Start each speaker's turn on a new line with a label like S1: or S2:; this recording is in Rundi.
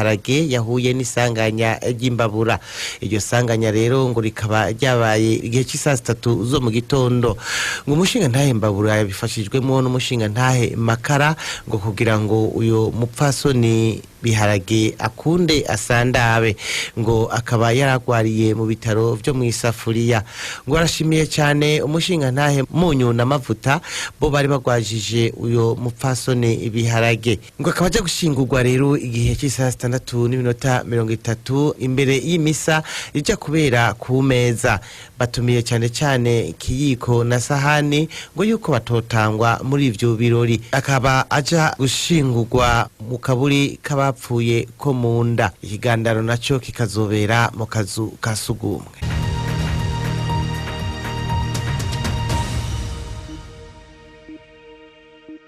S1: Biharage yahuye n'isanganya ry'imbabura. Iryo sanganya rero ngo rikaba ryabaye igihe cy'isaa 3 zo mu gitondo. Ngo umushinga ntahe Mbabura yabifashijwemo n'umushinga ntahe Makara, ngo kugira ngo uyo mupfasoni Biharage akunde asandabe, ngo akaba yaragwariye mu bitaro vyo mu Isafuriya. Ngo arashimiye cyane umushinga ntahe Munyu na Mavuta bo bari bagwajije uyo mupfasoni Biharage. Ngo akaba aja gushingurwa rero igihe cy'isaha 6:30 imbere y'imisa ijya kubera ku meza. Batumiye cyane cyane kiyiko na sahani, ngo yuko batotangwa muri ivyo birori. Akaba aja gushingurwa mu kaburi k'abapfuye ko mu nda. Ikigandaro naco kikazobera mu kazu ka sugumwe.